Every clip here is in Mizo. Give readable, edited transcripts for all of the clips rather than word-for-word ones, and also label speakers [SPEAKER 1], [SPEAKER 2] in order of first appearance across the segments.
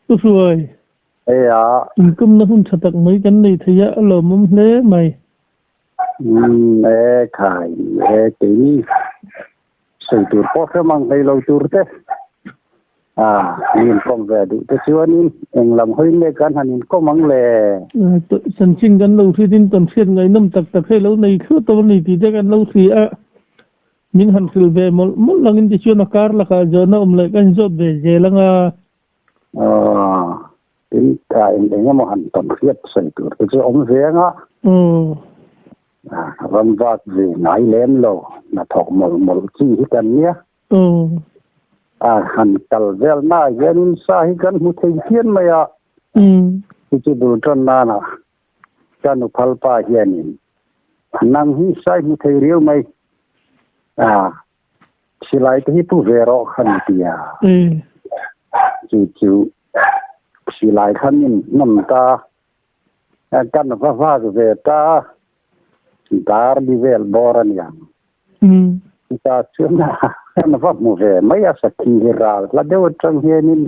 [SPEAKER 1] Pu Hruai,
[SPEAKER 2] Eia.
[SPEAKER 1] Inkawmna hun tha tak mai kan nei thei a, a lawmawm hle mai.
[SPEAKER 2] Umm e khai e keini sawi tur pawh hrem ang hlei lo tur te a mi inkawm ve duh te chuanin eng lam hawi nge kan han inkawm ang le.
[SPEAKER 1] Chanchin kan lo hritin tawn hriat ngaihnawm tak tak hei lo nei thluah tawh a ni tih te kan lo hria a, min han hrilh ve mawlh mawlh langin tichuan a kar lakah zawhna awm leh kan inzawt ve zel ang a.
[SPEAKER 2] Aw, tin a eng eng emaw han tawn hriat sawi tur te chu awm ve ang a. Ram vak ve ngai lem lo, hnathawk mawlh mawlh chi hi kan nia. A han kal vel naah hianin sa hi kan hmu thei phian mai a. Chu chu bul tan nana ka nuphal pa hianin nang hi sa i hmu thei riau mai. A Silai te hi pu ve rawh khan ti a. Chu chu silai khan in hnawm ta kan va vak ve ta dar li vel bawr a niang. Ta chuan kan va hmu ve mai a sakhi hi ral hla deuh atang hianin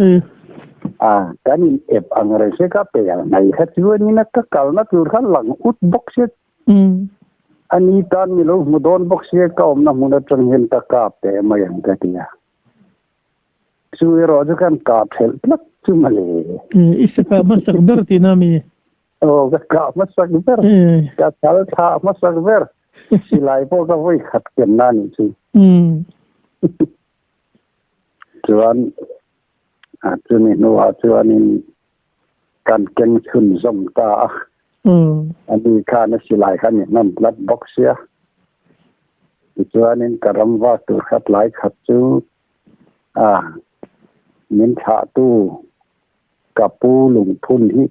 [SPEAKER 2] a kan in ep ang reng se ka pe ang mai kha chuanin a ka kalna tur kha lang ut bawk sia A ni tan mi lo hmu dawn bawk sia ka awmna hmun atang hian ka kap teh mai ang ka ti a. Chu erawh chu kan kap hrelh tlat chu mawle.
[SPEAKER 1] I sa kah hmasak ber tihna mi?
[SPEAKER 2] Aw ka kah hmasak ber, ka chal thlah hmasak ber, silai pawh ka vawi khat kenna a nih chu. Chuan chumi hnuah chuanin kan keng chhunzawm ta a. Ani khan a silai kha ni hman tlat bawk sia. Tichuanin ka ram vak tur kha tlai khat chu a min thlahtu ka pu lungphun hi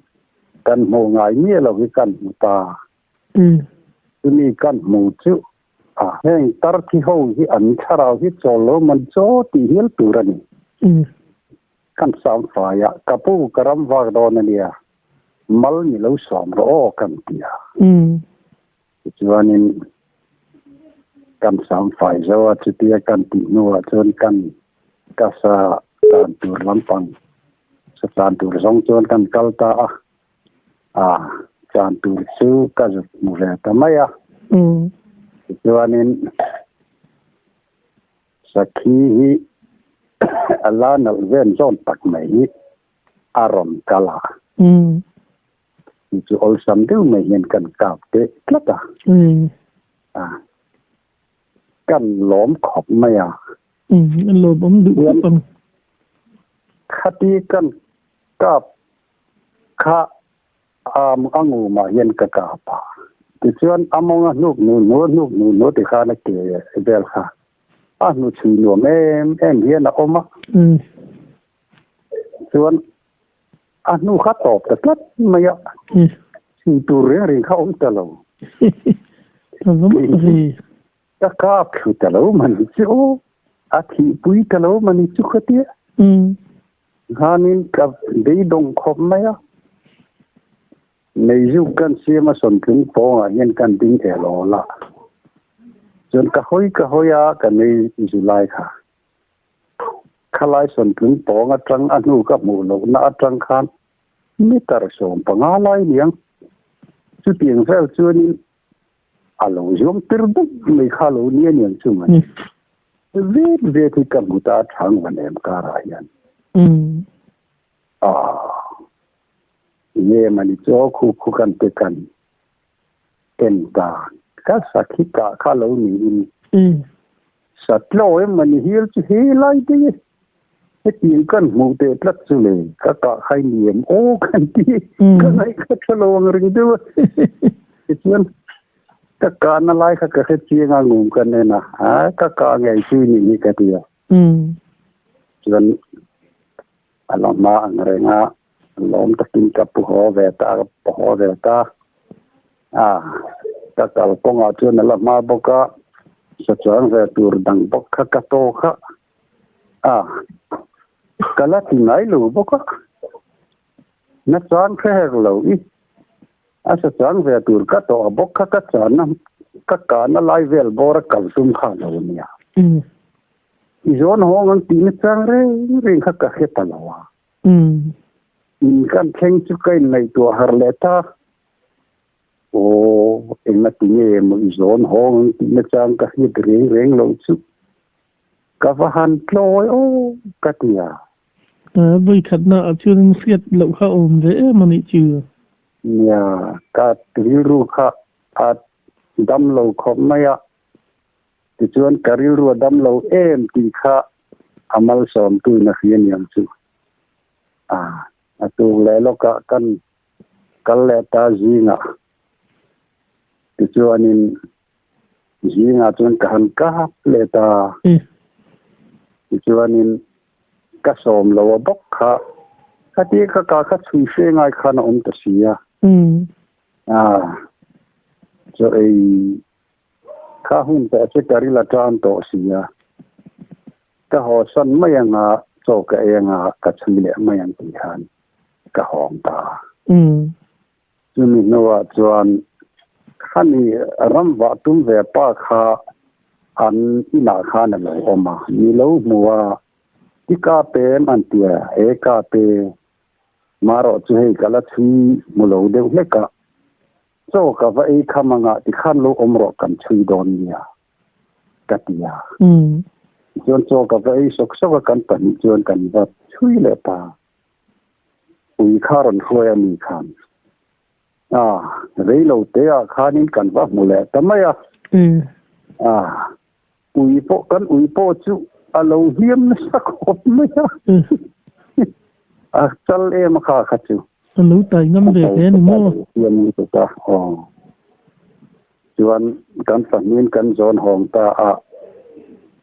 [SPEAKER 2] kan hmuh ngai miah lo hi kan hmu ta. Chumi kan hmu chu a heng tar thi ho hi an thlarau hi chawl lo man chaw tih hial tur a ni. Kan sam fai a, ka pu ka ram vak dawn a nia, mal ni lo sawm rawh aw kan ti a. Tichuanin kan sam fai zo a, chutia kan tih hnuah chuan kan ka sa tlan tur lampang sa tlan tur zawng chuan kan kal ta a, a tlan tur chu ka zuk hmu ve ta mai a. Tichuanin Sakhi hi a la nalh ven zawn tak mai hi a rawn kal a. Chu chu awlsam deuh mai hian kan kap teh tlat a. A kan lawm khawp mai a.
[SPEAKER 1] An lawmawm duh khawp ang.
[SPEAKER 2] Khati kan kap kha A ngumah hian ka kap a, tichuan a mawng a hnuk nu nu a hnuk nu nu ti khan a ke vel kha a hnu chhui nuam em em hian a awm a. Chuan a hnu kha tawp ta tlat mai a, chhui tur reng reng kha awm ta lo. Ka kap thlu ta lo mani chu, a thihpui ta lo mani chu ka tia. Nghanin ka beidawng khawp mai a, meizuk kan siam a sawntlung pawngah hian kan ding el awl a, chuan ka hawi ka hawi a ka nei zu lai kha. Khalai sawntlung pawng atang a hnu ka hmuh lohna atang khan meter 15 lai niang chutiang vel chuanin a lo zuam tir daih mai kha lo ni a niang chu mai. Vet vet hi ka hmu ta a chhang van em karah hian. A nge mani chu aw khu khu kan te kan en ta ka sakhi kah kha lo niin Satlo em mani hil chu he lai daih e. Hetiang kan hmuh teh tlat chu le ka kah khai ni em aw kan ti ka ngaih kha tha lo ang ring deuh a. Tichuan ka kahna lai kha ka hre chiang a ngum ka nen a, a ka kah ngei chu ni hi ka ti a. Chuan a la hma ang reng a, lawm takin ka pu haw ve ta, ka pu haw ve ta. A ka kal kawngah chuan a la hma bawk a, sa chuang ve tur dang bawk kha ka tawk a. A ka la ti ngai lo bawk a, na chuan hre hek lo i, a sa chuang ve tur ka tawh a bawk kha ka chuanna ka kahna lai vel bawr a kal tum kha lo nia. I zawn hawng ang tihna chang reng reng kha ka hre ta lo a. In kan thleng chu ka inngaihtuah harh leh ta. Aw, engati nge maw i zawn hawng ang tih nachang ka hriat reng reng loh chu. Ka va han tlawi aw ka ti a.
[SPEAKER 1] Vawikhatna ah chuan hriat loh kha awm ve em a nih chu.
[SPEAKER 2] Nia, ka rilru kha a dam lo khawp mai a. Tichuan ka rilru a dam lo em tih kha a malsawmtuin a hria niang chu. A, a tuk leh lawkah kan kal leh ta zingah. Tichuanin zingah chuan ka han kap leh ta. Tichuanin ka sawm lo a bawk kha. Khatia ka ka kha chhui hre ngai khan a awm ta si a. A, chaw ei kha hun tawh chu ka ril a tan tawh si a. Ka haw san mai anga chaw ka ei anga ka chhui leh mai ang tih khan ka hawng ta. Chumi hnuah chuan khani ram vah tum ve pa kha an inah khan a lo awm a, mi lo hmu a, I ka pe em an ti a, E ka pe, marawh chu hei ka la chhui hmu lo deuh hlek a, chaw ka va ei kham anga tikhan lo awm rawh kan chhui dawn nia. Ka ti a. Tichuan chaw ka va ei sawk sawk a, kan pahnih chuan kan va chhui leh ta. Ui kha rawn hruai a ni khan. A, rei lo te ah khanin kan va hmu leh ta mai a. A, ui pawh kan ui pawh chu a lo hliam nasa khawp mai a. A chal em a kha kha chu.
[SPEAKER 1] A lo tai ngam ve hle a ni maw?
[SPEAKER 2] Hliam lutuk a, aw. Chuan kan fahnin kan zawn hawng ta a,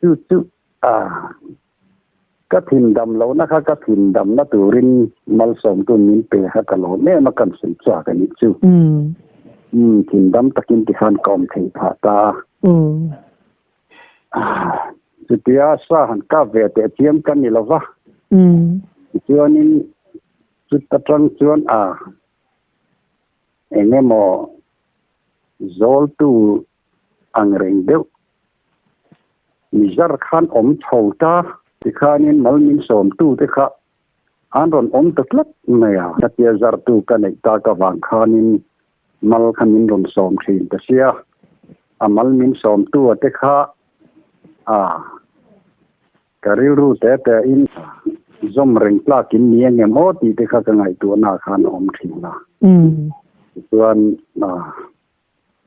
[SPEAKER 2] chu chu a ka thin dam lohna kha ka thin damna turin malsawmtu min pe kha ka lawm em a kan sawi chak a nih chu. Umm thin dam takin tikhan ka awm thei phah ta a. Chutia sa han kap ve teh chiam ka ni lova. Tichuanin chuta tang chuan a eng emaw Zawltu ang reng deuh mizar khan awm chho ta. Tikhanin mal min sawmtute kha an rawn awm ta tlat mai a. Khatia zartu ka neih tak avang khanin mal kha min rawn sawm thin ta sia. A mal min sawmtu te kha a ka rilru te te in zawm reng tlakin ni engem aw tih te kha ka ngaihtuahna khan a awm thin a. Tichuan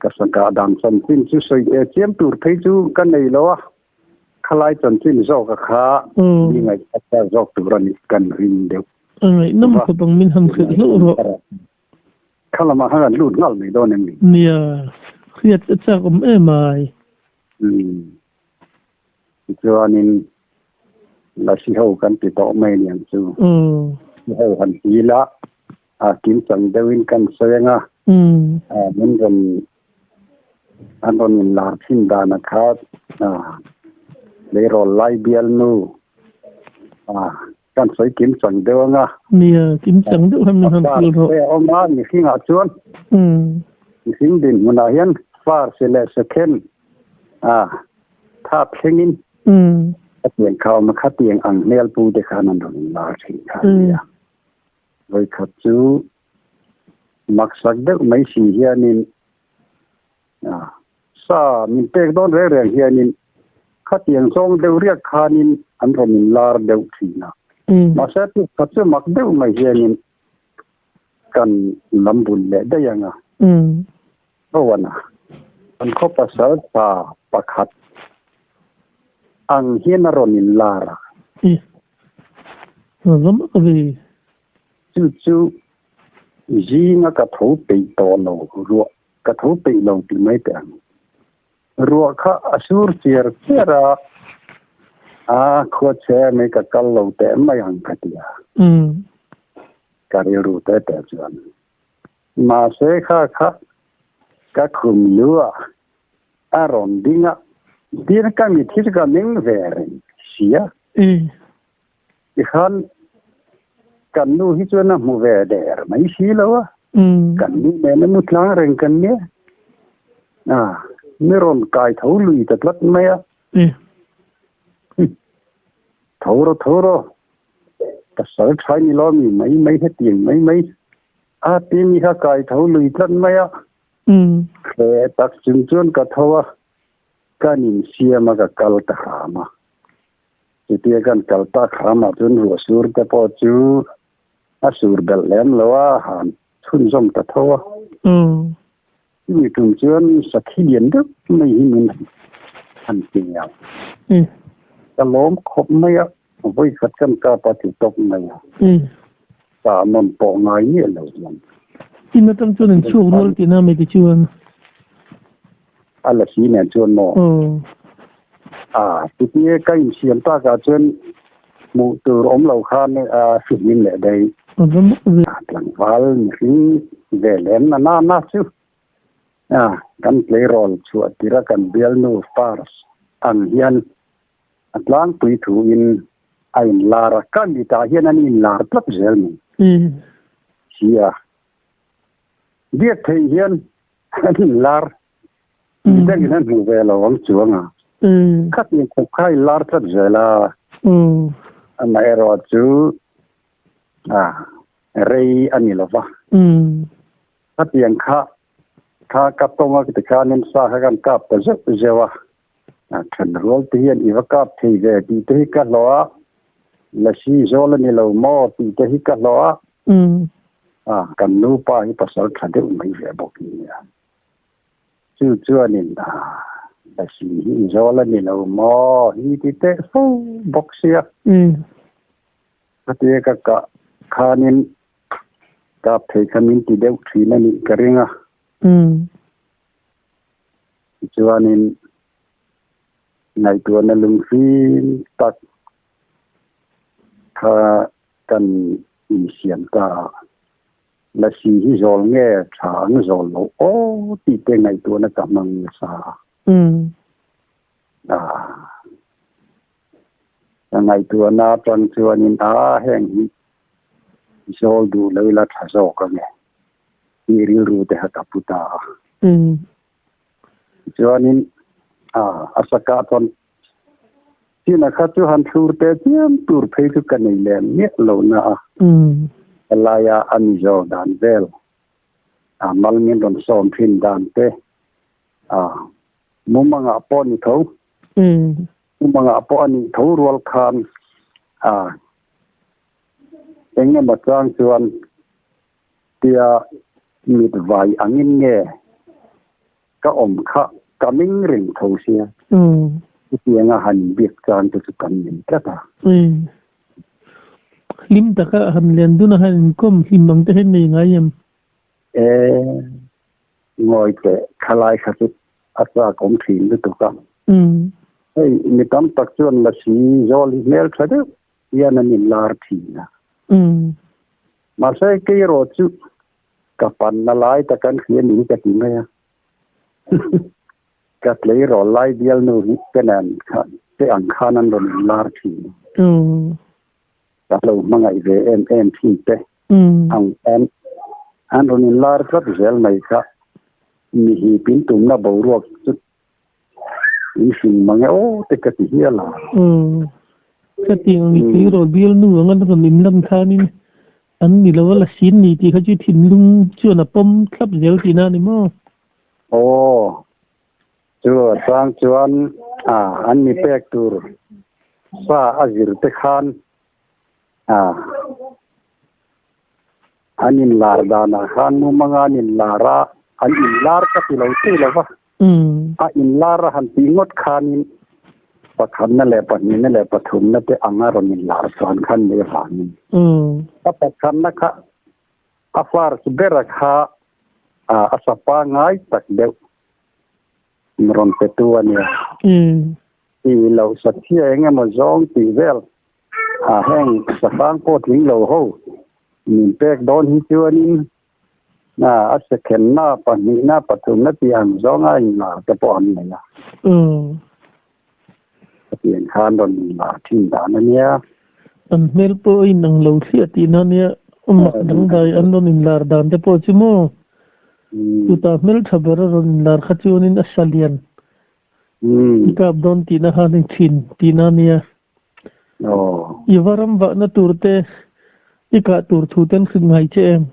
[SPEAKER 2] ka sangkah dan chanchin chu sawi teh chiam tur phei chu ka nei lo a, khalai chanchin zawk a kha mi ngaihtuah ta zawk tur a nih kan ring deuh.
[SPEAKER 1] A ngaihnawm khawp ang min han hrilh hlauh rawh.
[SPEAKER 2] Kha lamah khan kan lut nghal mai dawn em ni?
[SPEAKER 1] Nia, hriat a chak awm em ai.
[SPEAKER 2] Tichuanin Lasi ho kan ti tawh mai aniang chu. Lasi ho han ti ila a kimchang deuhin kan sawi anga min rawn an rawn inlar thin dan a kha Leirawl lai bialnu kan sawi kimchang deuh anga.
[SPEAKER 1] Nia, kimchang deuh han min han hrilh rawh.
[SPEAKER 2] A awm a, mihringah chuan mihring dinhmunah hian first leh second third thlengin khatiang kha awm a, khatiang ang hmel pu te khan an rawn inlar thin kha a nia. Vawikhat chu maksak deuh mai si hianin Sa min pek dawn reng reng hianin khatiang zawng deuh riak khanin an rawn inlar deuh thin a. Mahse khat chu mak deuh mai hianin kan lam bul leh daih ang a. Rowana, kan khaw pasal pa pakhat ang hian a rawn inlar a. Chu chu zinga ka tho peih tawh lo ruah. Ka tho peih lo ti mai teh ang. Ruah kha a sur chiar chiar a, a khua che mai ka kal lo teh mai ang ka ti a. Ka rilru te teh chuan. Mahse kha kha ka khum lu a, a rawn ding a, tin ka mithi chu ka meng ve reng sia. Tikhan kan nu hi chuan a hmu ve der mai si lo a, kan nu nen a mu tlang reng kan nia. A, mi rawn kai tho lui ta tlat mai a. Tho rawh, tho rawh. Pasal tha ni lo mi mai mai hetiang mai mai a ti mi kha kai tho lui tlat mai a. He tak chung chuan ka tho a, kan insiam a ka kal ta hram a. Chutia kan kal tak hram ah chuan ruah sur te pawh chu a sur belh lem lo a, han chhunzawm ta tho a. Chumi tum chuan sakhi lian deuh mai hi min han ti ang. Ka lawm khawp mai a, vawi khat kan kap a ti tawp mai a. Tah nawn pawh ngai miah lo hian.
[SPEAKER 1] In atang chuan in chhuak rual tihna mai ti chuan.
[SPEAKER 2] A la si nen chuan maw? A chutia ka insiam takah chuan hmuh tur awm lo khan a hruhmin leh daih. Tlangval mihring ve lem na na na chu kan tleirawl chhuah tirh a kan bialnu Fars ang hian a tlangpui thuin a inlar a, ka mitah hian an inlar tlat zel mai sia. Biak theih hian an inlar midangin an hmu ve lo ang chuang a, khatin khawp kha a inlar tlat zel a, amaherawh chu rei a ni lo va. Khatiang kha kha ka tawng a tikhanin sa kha kan kap ta zeuh zeuh a, thenrual te hian i va kap thei ve tih te hi ka hlawh a, lasi zawl a ni lo maw tih te hi ka hlawh a, kan nupa hi pasal tha deuh mai ve bawk nia. Chu chuanin lasi hi i zawl a ni lo maw hi ti teh fo bawk sia. Khatia ka kah khanin kap thei kha min ti deuh thin a nih ka ring a. Tichuanin ngaihtuahna lungfim tak kha kan insiam ta a. Lasi hi zawl nge tha ang zawl lo aw tih te ngaihtuahna ka hmang nasa a. Ka ngaihtuahna atang chuanin a heng hi zawl duh lo ila tha zawk ang e tih rilru te kha ka pu ta a. Chuanin a sakah chuan china kha chu han thlur te chiam tur phei chu ka nei lem miah lo na a. Helaia a mizo dan vel a mal min rawn sawm thin dan te a mumangah pawh ni tho. Mumangah pawh a nih tho rual khan a eng emaw chang chuan tia mit vai angin nge ka awm kha ka ming reng tho sia. Chutianga han inbiak chang te chu kan nei tlat a.
[SPEAKER 1] Hlim taka han lian dun a han inkawm hlim ang te hian nei ngai em?
[SPEAKER 2] E, ngawi teh, thalai kha chu a chak awm thin lutuk a. Hei, mi tam tak chuan lasi zawl hi hmel tha deuh hian an inlar thin a. Mahse, kei erawh chu ka panna lai tak an hria ni hi ka ti mai a. Ka tleirawl lai bialnu hi te nen khan te ang khan an rawn inlar thin a. Ka lo hmangaih ve em em thin te ang khan an rawn inlar tlat zel mai kha. Mi hip in tumna boruak chu in hring mang e aw te ka ti hial a.
[SPEAKER 1] Ka ti ang i tleirawl bialnu ang an rawn inlan khanin an ni lo a la sin ni tih kha chu thinlung chuan a pawm thlap zel tihna a ni maw?
[SPEAKER 2] Aw, chu atang chuan an mi pek tur sa a zir te khan an inlar danah khan mumanga an inlar a, an inlar ka ti lo thei lo va, a inlar a han tih ngawt khanin pakhatna leh pahnihna leh pathumna te anga rawn inlar chuan khan mai avangin a pakhatna kha A first bera kha a sa pangai tak deuh rawn pe tu a nia. Tih loh sathia eng emaw zawng tih vel heng sahrang pawh tling lo ho min pek dawn hi chuanin a second-na, pahnihna, pathumna tih ang zawnga inlar te pawh an nei a. Hetiang khan rawn inlar thin dan a nia.
[SPEAKER 1] An hmel pawh a inang lo thliah tihna a nia. Mak dangdai an rawn inlar dan te pawh chu maw? Chutah hmel tha ber a rawn inlar kha chuanin a sa lian i kap dawn tihna khan i thin tihna a nia. I va ram vahna tur te. I kah tur thu ten hrilh ngai che em?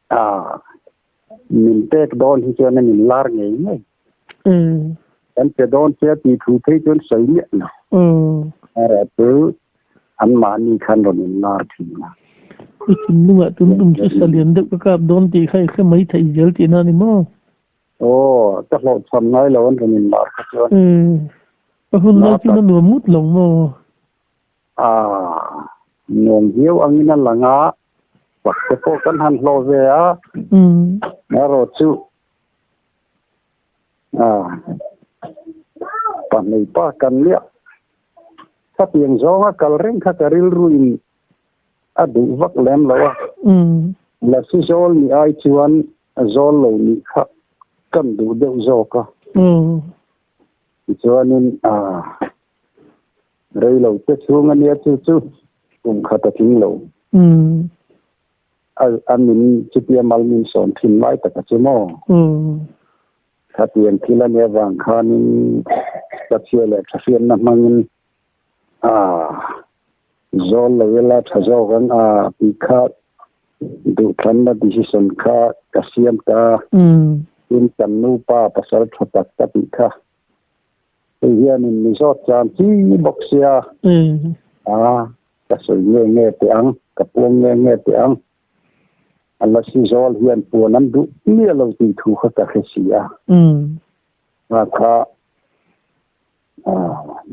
[SPEAKER 2] A min pek dawn hi chuan an in lar ngei ngei. Kan pe dawn che tih thu phei chuan sawi miah lo. Erawh chu anmahni khan rawn in lar thin a.
[SPEAKER 1] I thinlungah tun tum chu salian deuh ka kap dawn tih kha i hre mai theih zel tihna a ni maw?
[SPEAKER 2] Aw, ka hlawhchham ngai lo an rawn in lar kha chuan.
[SPEAKER 1] Ka hun lai chuan a nuam ngut lo maw?
[SPEAKER 2] A nuam viau angin a lang a, fak te pawh kan han hlawh ve a, erawh chu a pahnih pa kan nia. Khatiang zawnga kal reng kha ka rilruin a duh vak lem lo a, lasi zawl nih ai chuan zawl lo nih kha kan duh deuh zawk a. Tichuanin a Rei lo te chhung a nia chu chu kum khat a tling lo. A a min chutia mal min sawn thin lai tak a chu maw? Khatiang thil a nia vang khanin ka chhia leh tha hriatna hmangin a zawl lo ila tha zawk ang a tih kha duhthlanna decision kha ka siam ta. Tin kan nupa pasal tha tak ka tih kha. Hei hianin mi zawt chan chi bawk sia, a ka sawi nge nge teh ang, ka puang nge nge teh ang. A lasi zawl hian puan an duh miah lo tih thu kha ka hre si a. A kha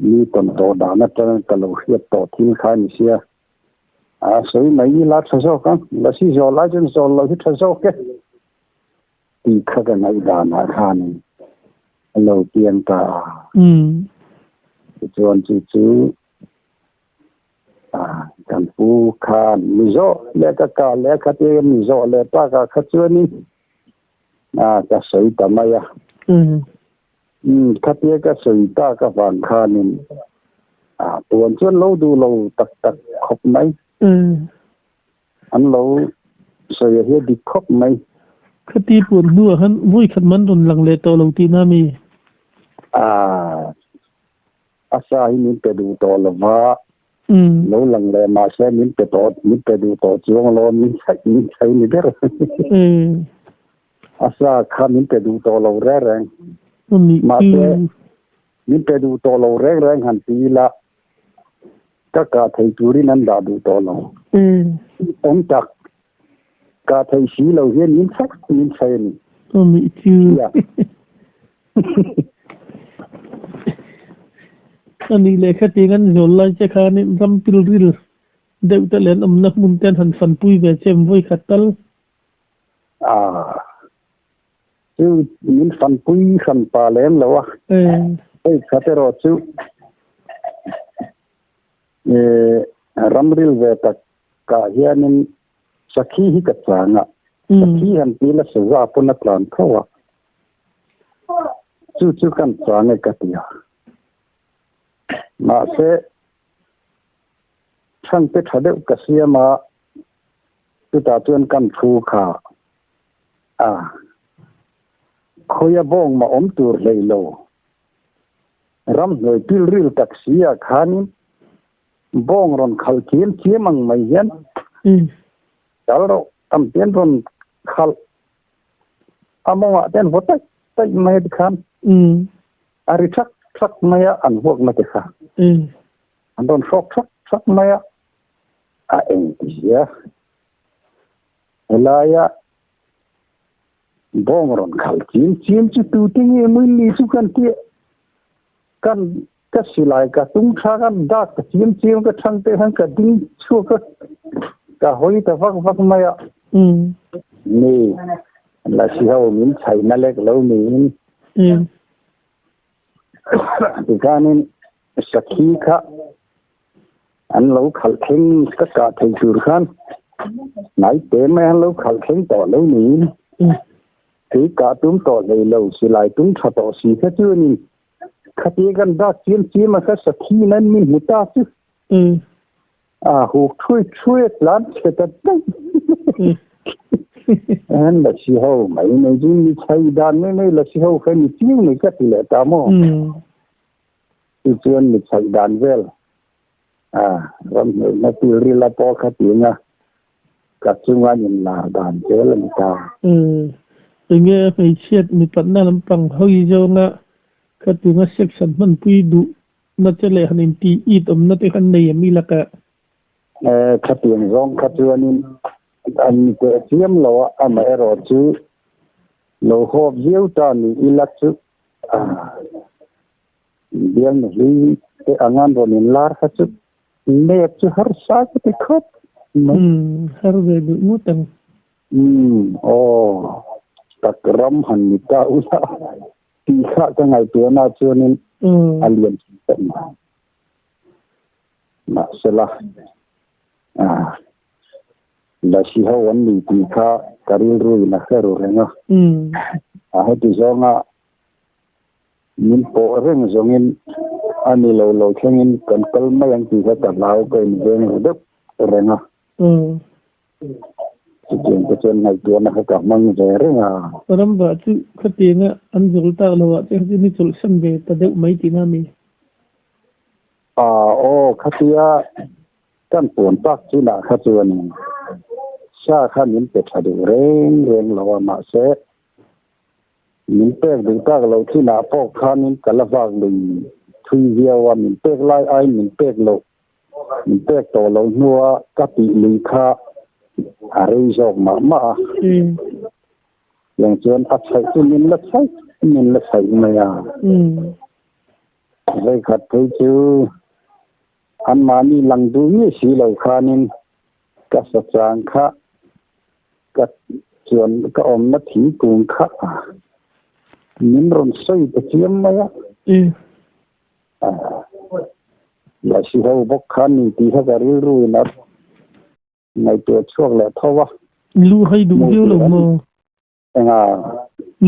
[SPEAKER 2] mi tawn tawh dan atang ka lo hriat tawh thil kha a ni sia. A sawi mai ila tha zawk ang, lasi zawl ai chuan zawl lo hi tha zawk e. Tih kha ka ngaihdanah khanin a lo piang ta a. Tichuan chu chu kan pu khan mi zawh leh ka kah leh kha tia mi zawh leh takah kha chuanin ka sawi ta mai a. Khatia ka sawi tak avang khanin puan chuan lo duh lo tak tak khawp mai. An lo sawi a hi a dik khawp mai.
[SPEAKER 1] Khati puan hnuah khan vawi khat man rawn lang leh tawh lo tihna mi?
[SPEAKER 2] Aaa, a sa hi min pe duh tawh lo va, lo lang leh mahse min pe tawh, min pe duh tawh chuang lo, min chhaih, min chhaih ni ber. A sa kha min pe duh tawh lo reng reng. Mahse, min pe duh tawh lo reng reng han ti ila, Ka kah thei turin an dah duh tawh lo. Awm tak, kah thei si lo hian min chhak min chhai a ni.
[SPEAKER 1] Awm i chu. A nih leh khatiang an zawl lai che khanin ram pilril deuh te leh an awmna hmun te an han fanpui ve che em vawi khat tal?
[SPEAKER 2] Aaa. Chu min fanpui hran pa lem lo a. Hei khat erawh chu ramril ve tak kah hianin sakhi hi ka chang a. Sakhi han ti la saza pawn a tlan tho a. Chu chu kan chang e ka ti a. Mahse chhangte tha deuh ka siam a, chutah chuan kan thu kha. A, khawia bawng mah awm tur hlei lo. Ramhnuai pilril tak si ah khanin bawng rawn khalh chiam chiam ang mai hian kal rawh tam te an rawn khalh a mawngah te an vaw taih taih mai a tikhan a ri thak thak mai a an vuakna te kha an rawn hrawk thak thak mai a, a engtizia. Helaia bawng rawn khalh chim chim chu tute nge maw ni chu kan tih kan ka silai ka tung tha ka dak ka chim chim ka thang te khan ka ding chhuak a ka hawi ta vak vak mai a ni lasi ho min chhai na lek lo niin tikhanin sakhi kha An lo khalh thleng ka kah thei tur khan hnai te mai an lo khalh thleng tawh lo niin kei kah tum tawh hlei lo silai tum tha tawh si kha chuanin khatia kan dak chiam chiam a kha sakhi in an min hmu ta chu a huk thui thui a tlan chhe ta daih an lasi ho mai mai chu mi chhai dan mai mai lasi ho kha mi chiang mai ka ti leh ta maw. Tichuan mi chhaih dan vel a ramhnuaina pilril a pawh kha ti anga. Ka chunga an inlar dan zel a ni ta.
[SPEAKER 1] Enge hmeichhiat mipatna lampang hawi zawnga khatinga sex an hmanpui duh na che leh han inti it awmna te khan nei em i lakah?
[SPEAKER 2] Khatiang zawng kha chuanin an ni teh chiam lo a, amaherawhchu lo hawp viau ta ni ila chu bialnu hlui te anga an rawn inlar kha chu Nep chu harsa ka ti khawp
[SPEAKER 1] mai. Umm har ve duh ngawt ang.
[SPEAKER 2] Umm aw tak ram han ni ta ula tih kha ka ngaihtuahna chuanin a lian thin tawh mai. Mahsela ah Lasi ho an ni tih kha ka rilru in a hre ru reng a. A heti zawnga Min pawh reng zawngin a ni lo lo thlengin kan kal mai ang tih kha ka hlau ka inveng ru deuh reng a. Chutiang te chuan ngaihtuahna kha ka hmang ve reng a.
[SPEAKER 1] Ramba chu khatianga an zawl tak lo ah che kha chu ni chawlhsan ve ta deuh mai tihna a mi?
[SPEAKER 2] Aw khatia kan puan tak chinah kha chuanin sa kha min pe tha duh reng reng lo a mahse Min pek duh tak loh thinah pawh khanin ka la vak lui thui viau a, min pek lai aiin min pek loh, min pek tawh loh hnua ka tih lui kha a rei zawk mah mah a. Tiang chuan a chhaih chu min la chhaih min la chhaih mai a. Vawikhat phei chu anmahni lang duh miah si lo khanin ka sachang kha Ka chuan ka awmna thingkung kha min rawn sawi ta chiam mai a. Lasi ho bawk kha ni tih kha ka rilru in a ngaihtuah chhuak leh tho a.
[SPEAKER 1] Lu hai duh viau lo maw?
[SPEAKER 2] Enga?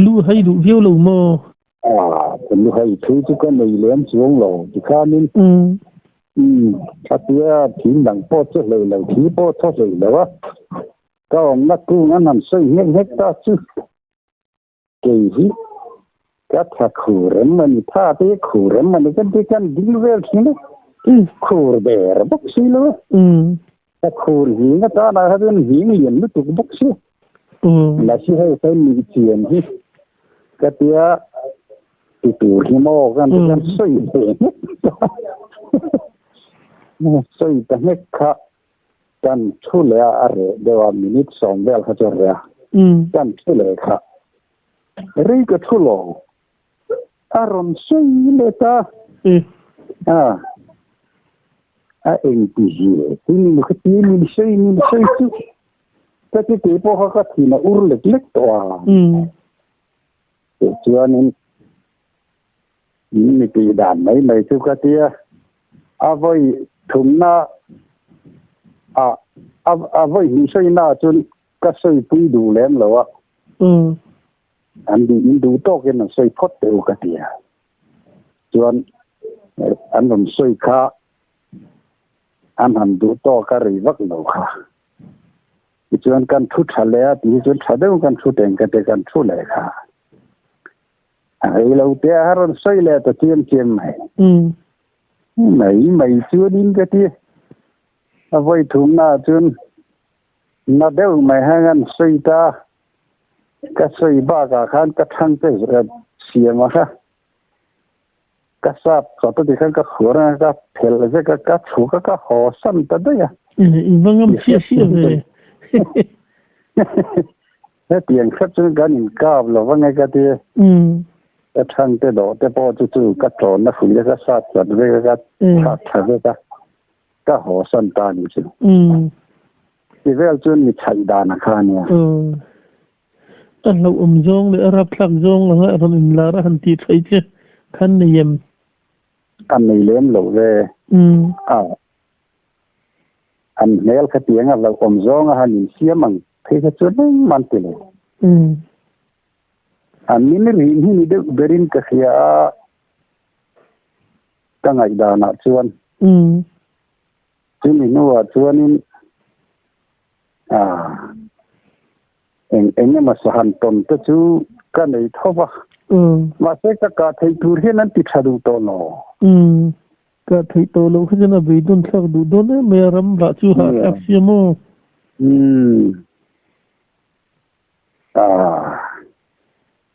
[SPEAKER 1] Lu hai duh viau lo maw?
[SPEAKER 2] Lu hai thui chu ka nei lem chuang lo tikhanin khatia thing dang pawh chu hlei lo, thi pawh thaw hlei lo a. Ka awmna kung an han sawi nghek nghek ta chu kei hi ka tha khur em a ni, tha te hi khur em a ni kan ti khan ding vel thin a, khur der bawk si lo a, ka khur hing atana kha chuan hing lian lutuk bawk si, lasi ho kha nih chian hi ka tia ti tur hi maw kan ti khan sawi ve nghek ta, sawi ta nghek kha. Kan thu leh a, a reh deuh a, minute 10 vel kha chu a reh a. Kan thu leh kha rei ka thu lo, a rawn sawi leh ta. A, a engti zir tin emaw kha tia min sawi min sawi chu ka ti tih pawh kha ka thin a ur lek lek tawh a. Tichuanin min mi tih dan mai mai chu ka tia. A vawi thumna ah a vawi hnih sawina ah chuan ka sawipui duh lem lo a. An duh in duh tawkin an sawi phawt teh u ka ti a. Chuan an rawn sawi kha an han duh tawk a rei vak lo kha. Tichuan kan thu tha leh a tih hi chuan tha deuh kan thu teng ka ti kan thu leh kha. A rei lo te a rawn sawi leh ta chiam chiam mai. Mai mai chuanin ka ti. A vawi thumna ah chuan na deuh mai hian an sawi ta. Ka sawi bakah khan ka thang te siam a kha. Ka sap chawt a ti khan ka khuar a, ka phelh vek a, ka chhuk a, ka haw san ta daih a.
[SPEAKER 1] I va ngam chiah chiah ve.
[SPEAKER 2] Hetiang hrep chuan kan inkap lo va nge ka ti. Ka thang te dawh te pawh chu chu ka tawnna hrui a ka sat chat vek a, ka thlak tha vek a, ka haw san ta ni chu. Ti vel chuan mi chhaih dan a kha nia.
[SPEAKER 1] A hlauhawm zawng leh a rapthlak zawng anga rawn inlar a han tih thaih che khan nei em?
[SPEAKER 2] A nei lem lo ve. A an hmel kha tiang a hlauhawm zawng a han insiam ang phei kha chu reng man ti lo. An min rih hi ni deuh berin ka hria a, ka ngaihdanah chuan. Chumi hnuah chuanin eng eng emaw sahan tawn te chu ka nei tho va. Mahse ka kah theih tur hian an ti tha duh tawh lo.
[SPEAKER 1] Kah theih tawh loh kha chuan a beidawn thlak duh dawn em mai a, ram vah chu hahthlak sia maw?
[SPEAKER 2] Um a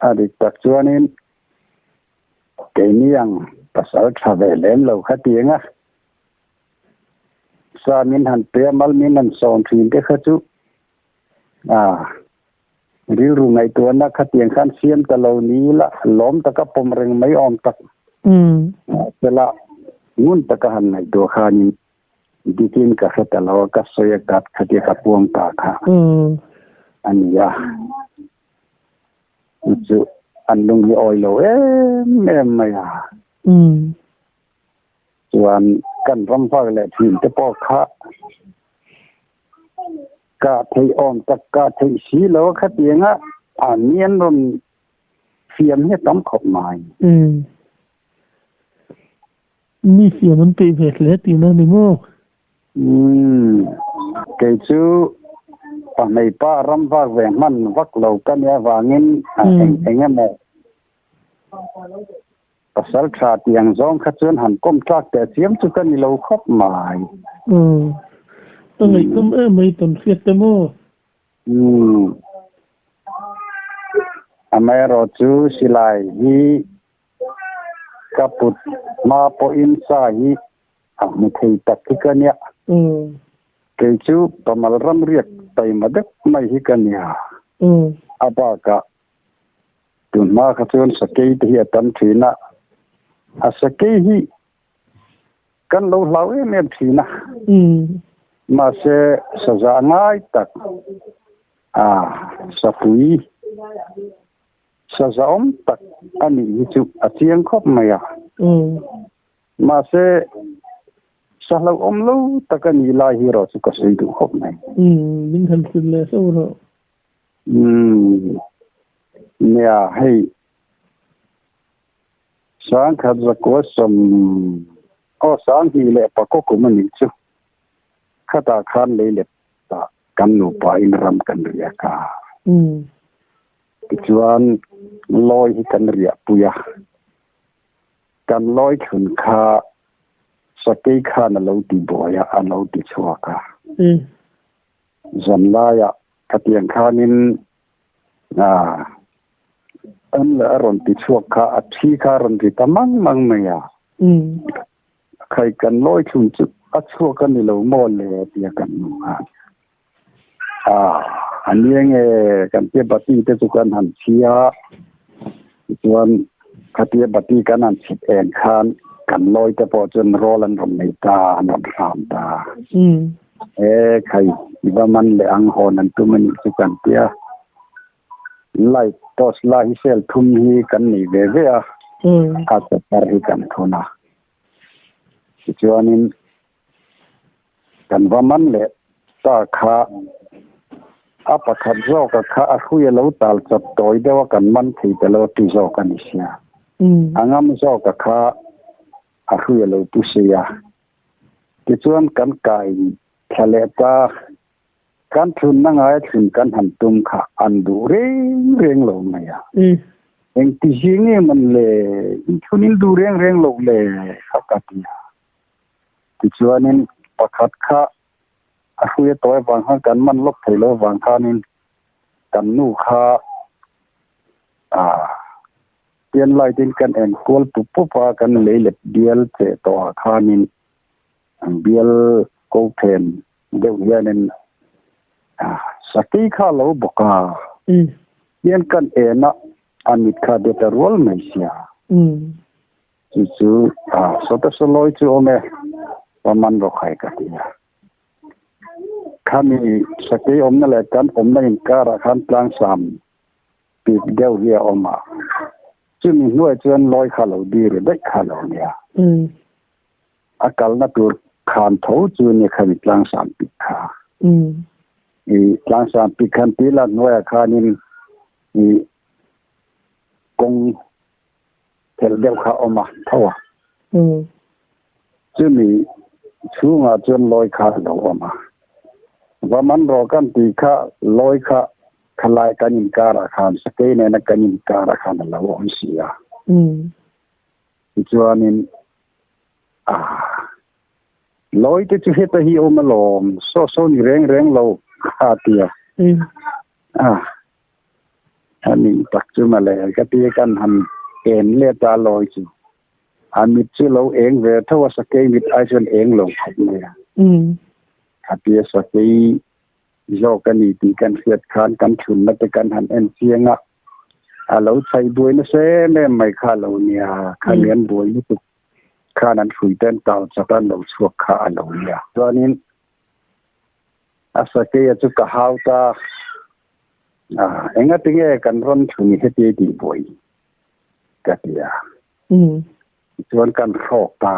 [SPEAKER 2] a dik tak chuanin keini ang pasal tha ve lem lo kha tianga sa min han pe mal min han sawm thin te kha chu a rilru ngaihtuahna kha tiang khan siam ta lo ni la lawm taka pawm reng mai awm tak.
[SPEAKER 1] Um
[SPEAKER 2] sela ngun taka han ngaihtuah khanin dikin ka hre ta lo ka sawi a kat khatia ka puang ta kha.
[SPEAKER 1] Um
[SPEAKER 2] ania chu an lung hi awi lo em em mai a.
[SPEAKER 1] Um
[SPEAKER 2] chuan kan ram vak leh thin te pawh kha ka thei awm tak ka thei si lo kha tianga a nian ron fiam hi tam khawp mai.
[SPEAKER 1] Um mi fiam an peih ve hle tihna ni maw?
[SPEAKER 2] Um kei chu pa hmei pa ram vak ve hman vak lo ka nia wangin a eng eng emaw pasal tha tiang zawng kha chuan han kawm tlak te chiam chu ka ni lo khawp mai.
[SPEAKER 1] Um ta ngaih tum em mai ton hriat te maw?
[SPEAKER 2] Um amaherawh chu silai hi ka put ma pawhin sa hi a hmu thei tak hi ka nia.
[SPEAKER 1] Um
[SPEAKER 2] kei chu pamal ram riak taima deuh mai hi ka nia.
[SPEAKER 1] Um
[SPEAKER 2] a bakah tun hma kha chuan sakei te hi a tam thin a. A sakei hi kan lo hlau em em thin a.
[SPEAKER 1] Um
[SPEAKER 2] ma se saza ngai tak. A sapui saza awm tak ani hi chu a chiang khawp mai a.
[SPEAKER 1] Um
[SPEAKER 2] ma se sa lo awm lo tak ani lai hi ro chu ka sei duh khawp mai.
[SPEAKER 1] Um min han hrilh leh so ro.
[SPEAKER 2] Um nia hei. Sang khat zakua som o sang hi le pako kum ani chu khata khan le le ta kan nu pa in ram kan ria ka.
[SPEAKER 1] Um
[SPEAKER 2] chuan loi hi kan ria puya. Kan loi thun kha sakei kha na lo ti boya a lo ti chuaka.
[SPEAKER 1] Um
[SPEAKER 2] zan laia khatiang khanin a an la ron ti chuak kha a thi kha ron ti tamang mang mai a.
[SPEAKER 1] Um
[SPEAKER 2] khai kan loi thun chu a chuak ani lo mo le tia kan nu kha a ani nge kan te bati te chu kan han chia chuan khatia bati kan han chit en khan kan loi te pawh chuan roll an ron nei ta an ron hram ta.
[SPEAKER 1] Um
[SPEAKER 2] e khai iwa man le ang hon an tu mani chu kan tia. Light tos la hi sel thum hi kan nei ve ve a.
[SPEAKER 1] Um
[SPEAKER 2] a ta par hi kan thuna. Chuanin kan va man le ta kha a pakhat zawk a kha a hruia lo tal chap tawi deuh a kan man thei te lo ti zawk ani sia.
[SPEAKER 1] Um
[SPEAKER 2] angam zawk a kha a hruia lo tu sia. Tichuan kan kai thlale ta kan thun na ngai thun kan han tum kha an du reng reng lo mai a.
[SPEAKER 1] Um
[SPEAKER 2] eng ti zing nge man le in thunin du reng reng lo le kha ka tia. Tichuanin pakhat kha a hruia tawi wang khan kan man lok thei lo wang khanin kan nu kha a tian lai tin kan en kual pu pu pa kan le le bial che to khanin an bial ko phen deuh hianin a saki kha lo boka.
[SPEAKER 1] Um
[SPEAKER 2] tian kan ena amit kha de ta rual mai sia.
[SPEAKER 1] Um
[SPEAKER 2] chu chu a sota soloi chu ome paman ro khai ka tia khami saki omna le kan omna in kara khan tlang sam pik deuh hi a awm a chumi hnuai chuan loi kha lo dir daih kha lo nia.
[SPEAKER 1] Um
[SPEAKER 2] a kalna tur khan tho chu ni khami tlang sam pik kha.
[SPEAKER 1] Um
[SPEAKER 2] i tlang sam pik khan ti la hnuai a khanin i kawng tel deuh kha awm a tho a.
[SPEAKER 1] Um
[SPEAKER 2] chumi chhungah chuan loi kha lo awm a va man ro kan ti kha loi kha khalai kan in kara khan sakei ne na kan in kara khan lo awm si a.
[SPEAKER 1] Um
[SPEAKER 2] chuanin a loi te chu heta hi awm alawm so so ni reng reng lo. Kha tia. A ani tak chu male ka ti kan han en le ta loi chu. A mit chu lo eng ve tho a sakei mit ai chuan eng lo khawp mai a. Khatia sakei zawk a ni tih kan hriat khan kan thunna te kan han en chiang a. A lo chhaih buai nasa em em mai kha a lo nia. Kha lian buai lutuk khan an hrui ten tal chak a lo chhuak kha a lo nia. Chuanin a sakeia chu ka hau ta a, engatinge kan rawn thun heti tih buai ka ti a. Tichuan kan hrawk ta,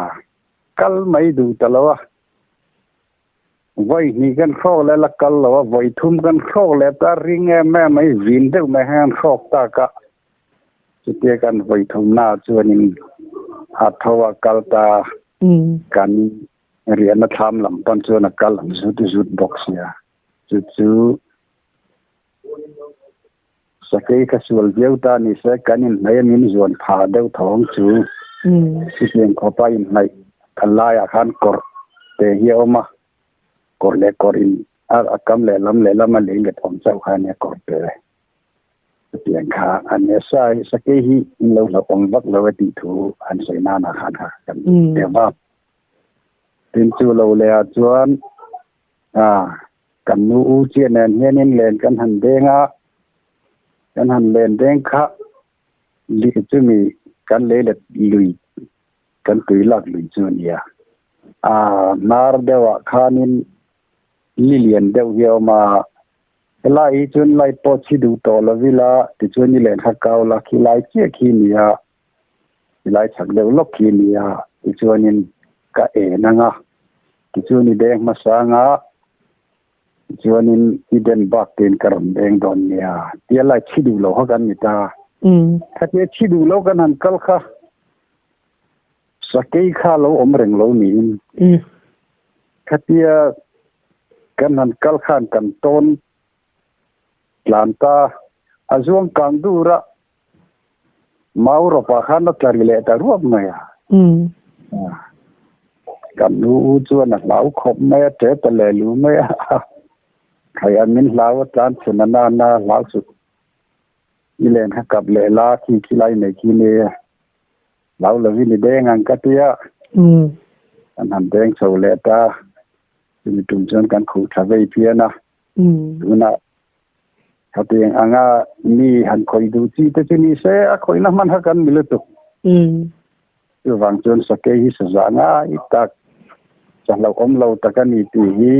[SPEAKER 2] kal mai duh ta lo a. Vawi hnih kan hrawk leh la kal lo a, vawi thum kan hrawk leh ta ring em em mai, vin deuh mai hian kan hrawk tak a. Chutia kan vawi thumnaah chuanin a tho a kal ta, kan riahna thlam lam pan chuan a kal ang zut zut bawk sia. Chu chu sakei kha sual viau ta ni se kan inhnaih a min zuan pha deuh thawng chu. Chutiang khawpa inhnaih a laiah khan kawrh te hi a awm a, kawrh leh kawrh in a kam lehlam lehlam a lei let awm chauh kha a nia kawrh te. Chutiang kha a nia sa hi sakei hi in lo hlauhawm vak lo e tih thu an sawi nana khan kha kan deuh a. Tin chu lo leh ah chuan a kan nu u chiah nen hianin len kan han deng a, kan han len deng kha li chumi kan lei let lui kan tui lak lui chu a nia. A hnar deuhah khanin li lian deuh hi a awm a, Helai hi chuan light pawh chhi duh tawh lo ila tichuan i len kha kau la khi lai chiah khi nia, khi lai chak deuh lawk khi nia tichuanin ka en ang a, tichuan i deng hmasa ang a, tichuanin i den bak tein ka rawn deng dawn nia tia light chhi duh lo kha kan ni ta. Khatia chhi duh lo kan han kal kha sakei kha lo awm reng lo niin khatia Kan han kal khan kan tawn tlan ta. A zuang kang dur a, mau rawpah khan a tla ri leh ta ruap mai a. Kan nu u chuan a hlau khawp mai a, ṭe ta leh lu mai a. Khai a min hlau a tlan chhun a nana hlau suh. I len kha kap leh la khi khi lai nei khi nia. Hlau lovin i deng ang ka ti a. Kan han deng chho leh ta. Chumi tum chuan kan khuh tha vei phian a. Tunah khatiang anga mi han khawih duh chi te chu ni se a khawihna hman kha kan mi lutuk. Chuvang chuan sakei hi saza ngai tak chahlauhawm lo tak a ni tih hi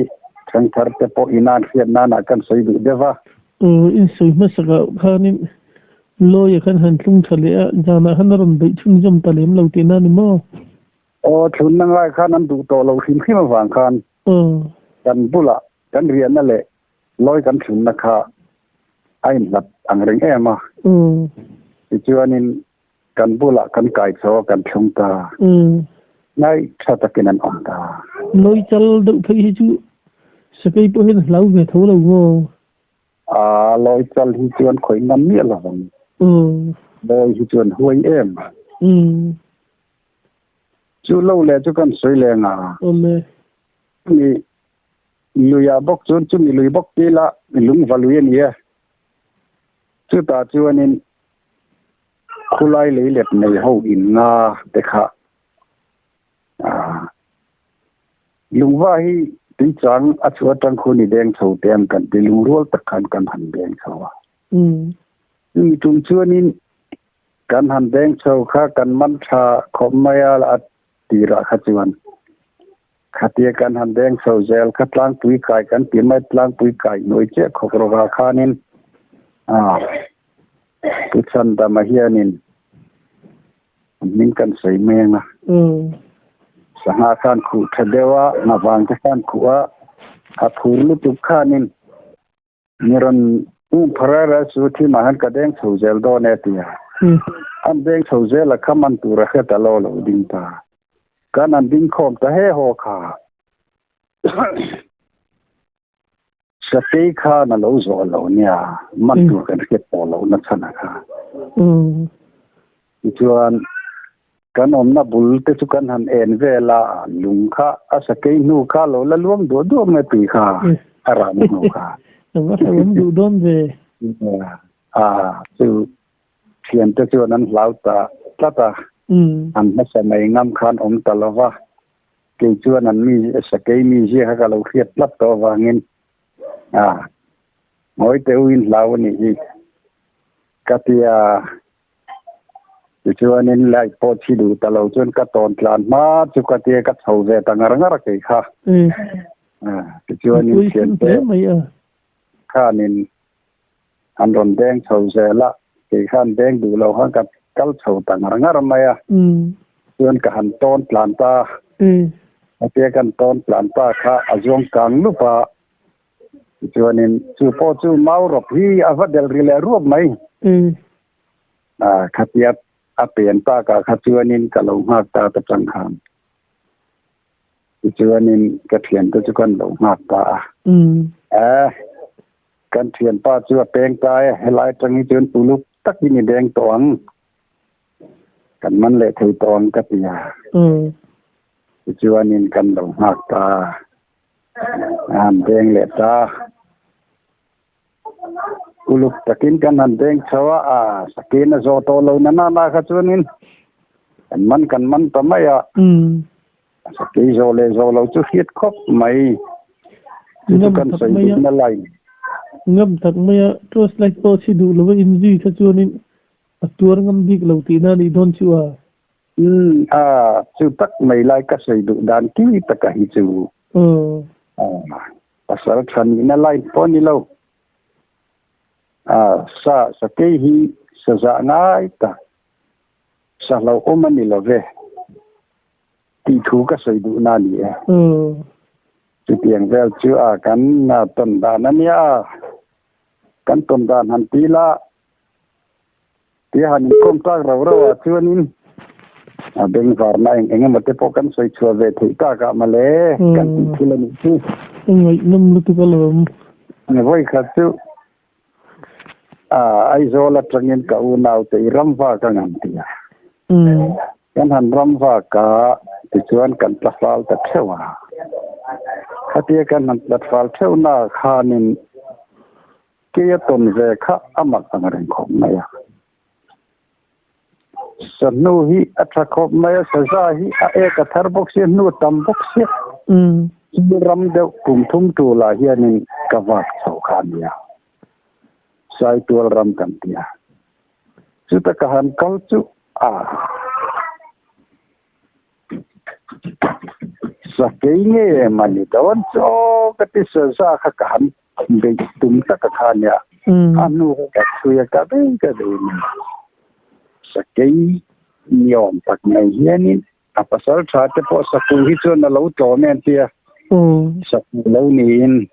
[SPEAKER 2] thangthar te pawh inan hriat nanah kan sawi duh deuh va.
[SPEAKER 1] Insawi hmasakah khanin Lawia khan han tlung tha leh a, zanah khan a rawn beih chhunzawm ta lem lo tihna a ni maw?
[SPEAKER 2] Aw, thlunna ngai khan an duh tawh lo hrim hrim avang khan kan bulah kan riahna leh lawi kan thlunna kha a inhlat ang reng em a. Tichuanin kan bulah kan kai chaw a kan thlung ta. Ngai tha takin an awm ta.
[SPEAKER 1] Lawi chal deuh phei hi chu sakei pawh hian a hlau ve tho lo maw?
[SPEAKER 2] A lawi chal hi chuan khawih ngam miah lo vang. Lawi hi chuan huai em. Chu lo leh chu kan sawi leng a. Chumi luiah bawk chuan chumi lui bawk ti ila lungva lui a ni e. Chutah chuanin khulai lei let nei ho in nga te kha lungva hi tuichang a chhuah atang khu ni deng chho te ang kan ti lungrual tak khan kan han deng chho a. Chumi tum chuanin Kan han deng chho kha kan man tha khawp mai a a tirah kha chuan khatia kan han deng chho zel kha tlangpui kai kan ti mai tlangpui kai hnuai chiah khawp rawhah khanin a Pu Chhandama hianin hming kan sawi mai ang a sangha khan khuh tha deuh a ngavang te khan khuh a a phur lutuk khanin Ni rawn um pharara chu thimah hian ka deng chho zel dawn e tia. An deng chho zel a kha man tur a hre ta lo lo ding ta. Kan an ding khawm ta he haw kha. Sakei khan a lo zawh lo nia man tur kan hriat tawh loh na chhan a kha. Tichuan kan awmna bul te chu kan han en vel a lung kha a sakei hnu kha lo la luang duah duah mai tui kha. A ra na hnu kha.
[SPEAKER 1] Va hlauhawm duh dawn ve.
[SPEAKER 2] A chu thiante chuan an hlau ta tlat a. An hmasa mai ngam khan awm ta lo va. Kei chuan an mi sakei mi zia kha ka lo hriat tlat tawh avangin a ngawi teh u in hlau a nih hi ka ti a. Tichuanin light pawh chhi duh ta lo chuan ka tawn tlan hma chu ka tia ka chho ve ta ngar ngar a kei kha. Tichuanin thiante khanin an rawn deng chho zel a, kei khan deng duh lo khan ka kal chho ta ngar ngar mai a. Chuan ka han tawn tlan ta. A tia kan tawn tlan ta kha a zuang kang lup a. Tichuanin chu pawh chu mau rawp hi a va del ri leh ruap mai. Khatia a pen takah kha chuanin ka lo nghak ta ta chang khan. Tichuanin ka thiante chu kan lo nghak ta a. Kan thianpa chu a peng ta e, helai atang hi chuan uluk takin i deng tawh ang. Kan man leh thei tawh ang ka ti a. Tichuanin kan lo nghak ta a, han deng leh ta. Uluk takin kan han deng chho a, a sakin a zawh tawh lo na na na kha chuanin kan man kan man ta mai a. Sakei zawh leh zawh lo chu hriat khawp mai. Chu chu kan sawi duhna lai.
[SPEAKER 1] Ngam tak mai a, torch light pawh chhi duh lova inzui kha chuanin a tuar ngam bik lo tihna a nih dawn chu a.
[SPEAKER 2] Umm a, chu tak mai lai ka sawi duh dan ki taka hi chu. Pasal tha nihna line pawh a ni lo. A, sa, sakei hi sa zah ngai tak, sa hlauhawm a ni lo ve tih thu ka sawi duhna a ni e. Chutiang vel chu a kan tawn dan a nia. Kan tawn dan han ti la, tia han inkawm tak rau rau ah chuanin a bengvarna eng eng emaw te pawh kan sawi chhuah ve theih tak ah mawle kan tih thil a nih chu.
[SPEAKER 1] A ngaihnawm lutuk alawm.
[SPEAKER 2] Vawi khat chu Aizawl atangin ka unaute i ramva ka ngan ti a. Kan han ramva ka tichuan kan tlafal ta theuh a. Khatia kan han tlafal theuh na khanin Kei a tawn ve kha a mak ang reng khawp mai a. Sa hnu hi a tha khawp mai a, saza hi a ek a thar bawk sia, hnu a tam bawk sia. Chu ram deuh kum thum tulah hianin ka vak chho kha a nia. Saitual ram kan ti a. Chuta ka han kal chu a. Sakei nge mani dawn chu aw ka ti saza kha ka han Beih tum tak a kha nia. A hnu kha ka chhui a, ka bei ka bei mai. Sakei niawm tak mai hianin a pasal tha te pawh saku hi chuan a lo tlawm em tia. Saku lo niin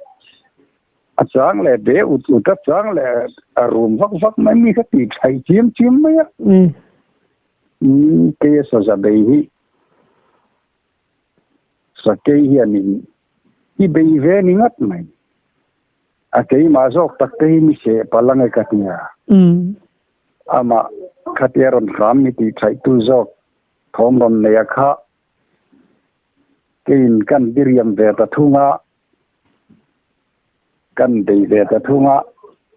[SPEAKER 2] a chang leh be ut ut a, chang leh a rum vak vak mai mi kha tih thaih chiam chiam mai a. Keia saza bei hi Sakei hianin i bei ve ni ngat mai. A keimah zawk tak te hi mi seh palh ange ka tia. Amah khatia rawn hram mi tih thaihtu zawk thawm rawn nei a kha keiin kan diriam ve ta thung a, kan bei ve ta thung a,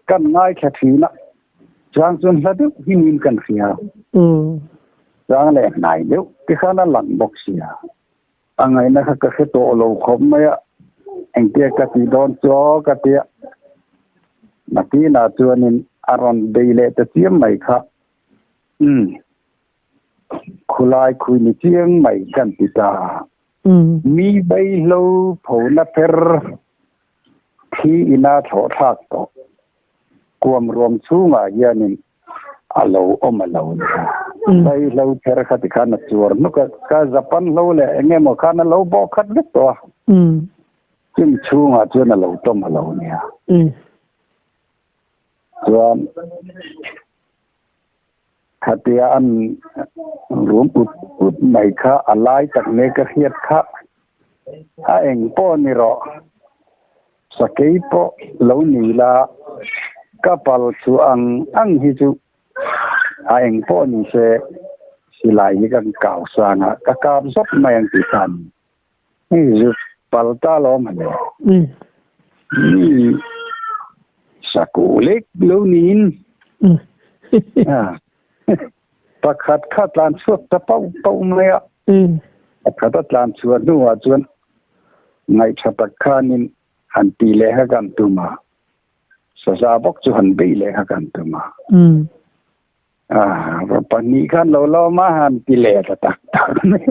[SPEAKER 2] kan ngaithla thin a, chang chuan hla deuh hi niin kan hria. Chang leh hnai deuh te khan a lang bawk sia. A ngaihna kha ka hre tawh lo khawp mai a, engtia ka tih dawn chu aw ka ti a. Nakinah chuanin a rawn bei leh ta chiam mai kha. Umm, khulai khui ni chiang mai kan ti ta. Mi beihlo phona pher thi ina thlawh thlak tawh kuam ruam chhungah hianin a lo awm a lo nia. Beihlo pher kha tikhan a chuar hnuk a, ka Japan hlo leh eng emaw khan a lo bawh khat vek tawh a. Chumi chhungah chuan a lo tawm a lo nia. Chuan Khatia an rum ut ut mai kha a lai tak nge ka hriat kha. A eng pawh ni rawh. Sakei pawh lo ni la, ka pal chu ang ang hi chu a eng pawh ni se silai hi kan kau sang a, ka kap zawt mai ang tih kha a ni. Hei zu pal ta lo mawle. Saku lek lo niin pakhat kha tlan chhuak ta pau pau mai a. Pakhat a tlan chhuah hnuah chuan ngaih tha tak khanin han ti leh kha kan tum a. Saza bawk chu han bei leh kha kan tum a. À pahnih khan lo lo ma han ti leh ta tak tak mai.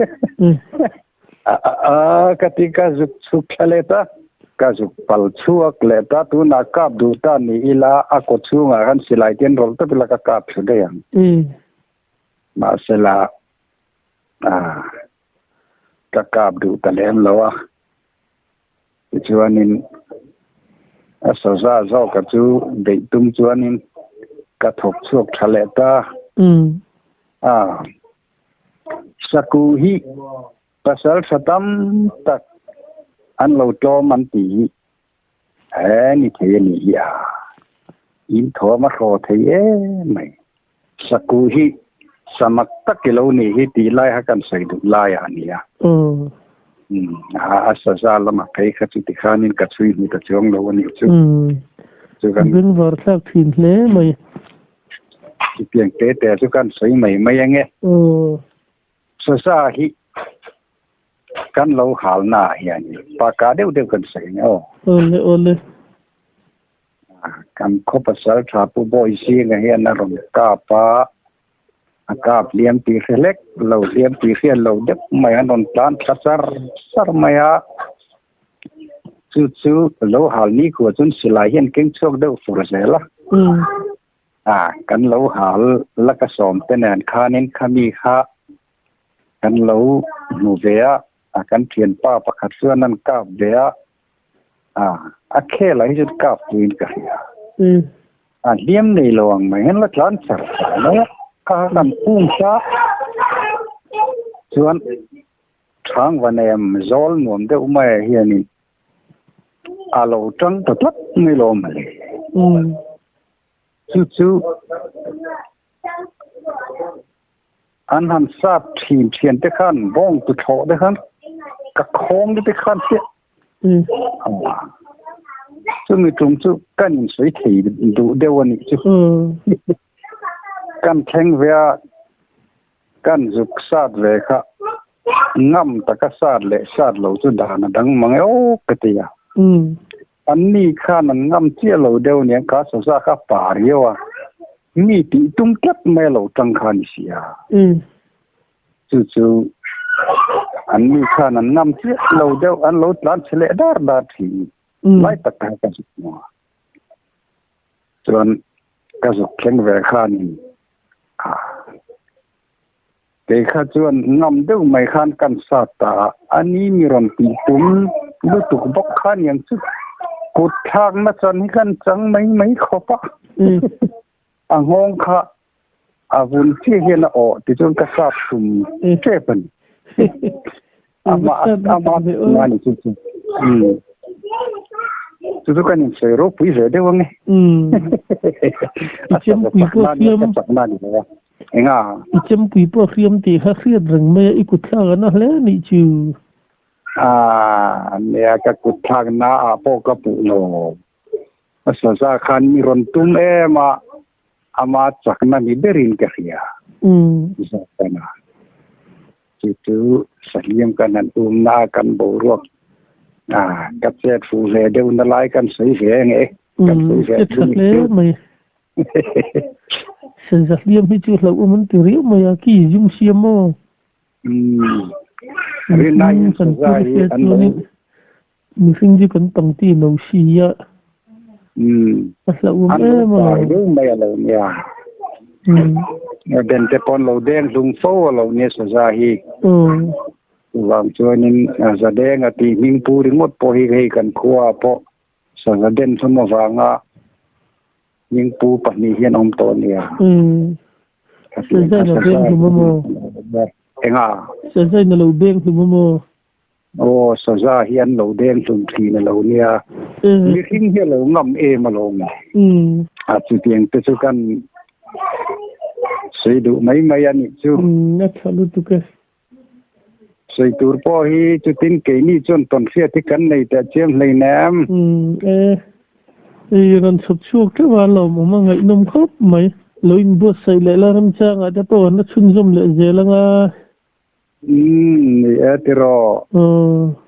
[SPEAKER 2] A ka ti ka zuk chhuk thla leh ta ka zuk pal chhuak leh ta tuna kap duh ta ni ila a ko chhungah khan silai ten rawlh tawp ila ka kap thlu daih ang. Mahsela ka kap duh ta lem lo a. Tichuanin a saza zawka chu beih tum chuanin ka thawk chhuak tha leh ta. Saku hi pasal tha tam tak an lo tlawm an ti hi he ni thei a ni hi a. In thawm a hraw thei em mai. Saku hi samak tak i lo ni hi tih lai kha kan sawi duh lai a ni a. A saza lamah phei kha chu tikhanin ka chhui hmu ta chuang lo a nih chu.
[SPEAKER 1] Chu kan Bengvar thlak thin hle mai.
[SPEAKER 2] Chutiang te te chu kan sawi mai mai ange. Saza hi kan lo hal na ah hian paka deuh deuh kan sawi ange aw.
[SPEAKER 1] Awle awle.
[SPEAKER 2] Kan khaw pasal tha pu Bawi zinga hian a rawn kap a, a kap hliam tih hre hlek lo, hliam tih hriat lo deuh mai an rawn tlan thla char char mai a. Chu chu lo hal ni khua chuan silai hian keng chhuak deuh fur zel a. A kan lo hal la ka sawm te nen khanin khami kha kan lo hmu ve a, a kan thianpa pakhat chuan an kap ve a. A a khel ah hi chuan kap tuin ka hria. A hliam nei lo ang mai hian la tlan char char mai a. Kha kha kan pum sa chuan thang va nem zawl nuam deuh mai ah hianin a lo tang ta tlat mai lo mawle. Chu chu an han sat thin thian te khan bawng tu thlawh te khan ka khawng te khan chiah chumi tum chu kan in sawi thei duh deuh a nih chu kan thleng ve a kan zuk sat ve kha ngam taka sat leh sat lo chu dan a dang mang e aw ka ti a. Anni khan an ngam chiah lo deuh aniang ka saza kha a pa riau a, mi tih tum tlat mai a lo tang kha a ni si a. Chu chu anni khan an ngam chiah lo deuh, an lo tlan chhe leh dar dar thin. Lai tak kha ka zuk hmu a. Chuan ka zuk thleng ve khanin a Kei kha chuan ngam deuh mai khan kan sat ta a, a ni mi rawn tih tum lutuk bawk kha aniang chu kut thlakna chan hi kan chang mai mai khawp a, a nghawng kha a vun chiah hian a awh tichuan ka sat tum tep a ni. Ama ama a ni chu chu. Chu chu kan insawi ropui ve deuh ange.
[SPEAKER 1] I chempui pawh hriam.
[SPEAKER 2] Chakna ni lo a. Enga?
[SPEAKER 1] I chempui pawh hriam tih kha hriat reng mai a, i kut thlak a na hle a nih chu.
[SPEAKER 2] A nia ka kut thlak na ah pawh ka puh lo. A saza khan mi rawn tum em a, ama chakna ni berin ka hria. Zawkana. Chu chu sahliam kan han um na a kan boruak a ka chet fuh ve deuh na lai kan sawi ve ang e.
[SPEAKER 1] Kan sawi ve
[SPEAKER 2] tha
[SPEAKER 1] hle mai. Saza hliam hi chu hlauhawm an ti riau mai a, ki zum siam maw?
[SPEAKER 2] Mihring
[SPEAKER 1] kan pur hriat chuanin mihring chu kan pangti no si a, a hlauhawm em
[SPEAKER 2] a lo. Deuh mai a lo nia. Den te pawn lo deng hlung fo a lo nia saza hi. Chuvang chuanin zadeng a tih hming pu ringawt pawh hi hei kan khua pawh Saza den hlum avanga hmingpu pahnih hian awm tawh nia.
[SPEAKER 1] Saza na beng hlum a maw?
[SPEAKER 2] Enga?
[SPEAKER 1] Saza in a lo beng hlum a maw?
[SPEAKER 2] Aw, saza hi an lo deng hlum thin a lo nia. Mihring hi a lo ngam em alawm. A chutiang te chu kan sawi duh mai mai a nih chu.
[SPEAKER 1] A tha lutuk e.
[SPEAKER 2] Sawi tur pawh hi chutin keini chuan tawnhriat hi kan nei teh chiam hleinem.
[SPEAKER 1] Umm e. I rawn chhawp chhuak teuh a lawmawm a ngaihnawm khawp mai. Lo inbuatsaih leh la remchangah te pawh an la chhunzawm leh zel anga.
[SPEAKER 2] Umm ni e tiraw.
[SPEAKER 1] Aw.